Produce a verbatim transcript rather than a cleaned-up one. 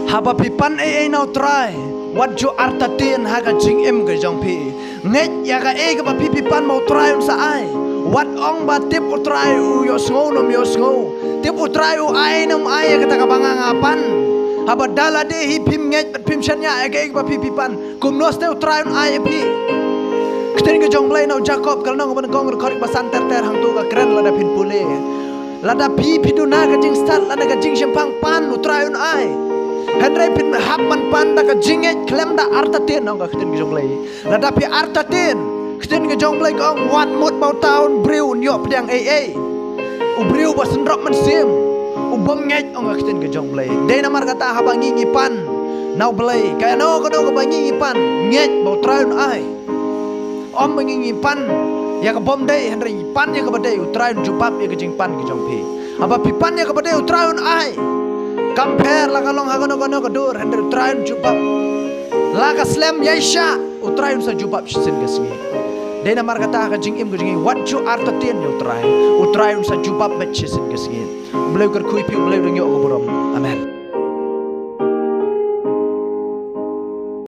Haba phi pan ei ei na u Trai, wat ju artatien ha ka jingim ka jong phi. Ngeit ïa kaei kaba phi phi pan ba u Trai un sa ai. Wat ong ba tip u Trai u ïohsngew ne um ïohsngew. Tip u Trai u ai ne um ai ïa kata kaba nga nga pan. Haba da lade hi phim ngeit bad phim shaniah ïa kaei kaba phi phi pan, kumno step u Trai un ai ïa phi? Ka ktien ka jong u Blei na u Jakob ka lynnong kaba nyngkong, dkhot kaba san ter ter, hangto ka kren lada phin pule. Lada phi phi duna ka jingstad lane ka jingshemphang, pan, u Trai un ai. Hynrei phin hap ban pan da ka jingngeit khlem da artatien, ong ka ktien ka jong u Blei. Lada phi artatien, ka ktien ka jong u Blei ka ong, wat mut ba uta u briew un ïoh pdiang ei ei. U briew ba synrop mynsiem, u bym ngeit, ong ka ktien ka jong u Blei. Dei namar kata haba ngi ngi pan na u Blei, kano kano kaba ngi ngi pan, ngeit ba u Trai un ai. Ym ba ngi ngi pan ïa ka bym dei, hynrei ngi pan ïa kaba dei, u Trai un jubab ïa ka jingpan ka jong phi. Haba phi pan ïa kaba dei, u Trai un ai. Kam pher la ka long ha kano kano ka dur, hynrei u Trai un jubab. La ka slem ïaishah, u Trai un sa jubab shisien ka sngi. Dei namar kata ha ka jingim ka jong ngi, wat ju artatien ïa u Trai. U Trai un sa jubab beit shisien ka sngi. U Blei u kyrkhu ïa phi, u Blei u dang ïoh ka burom.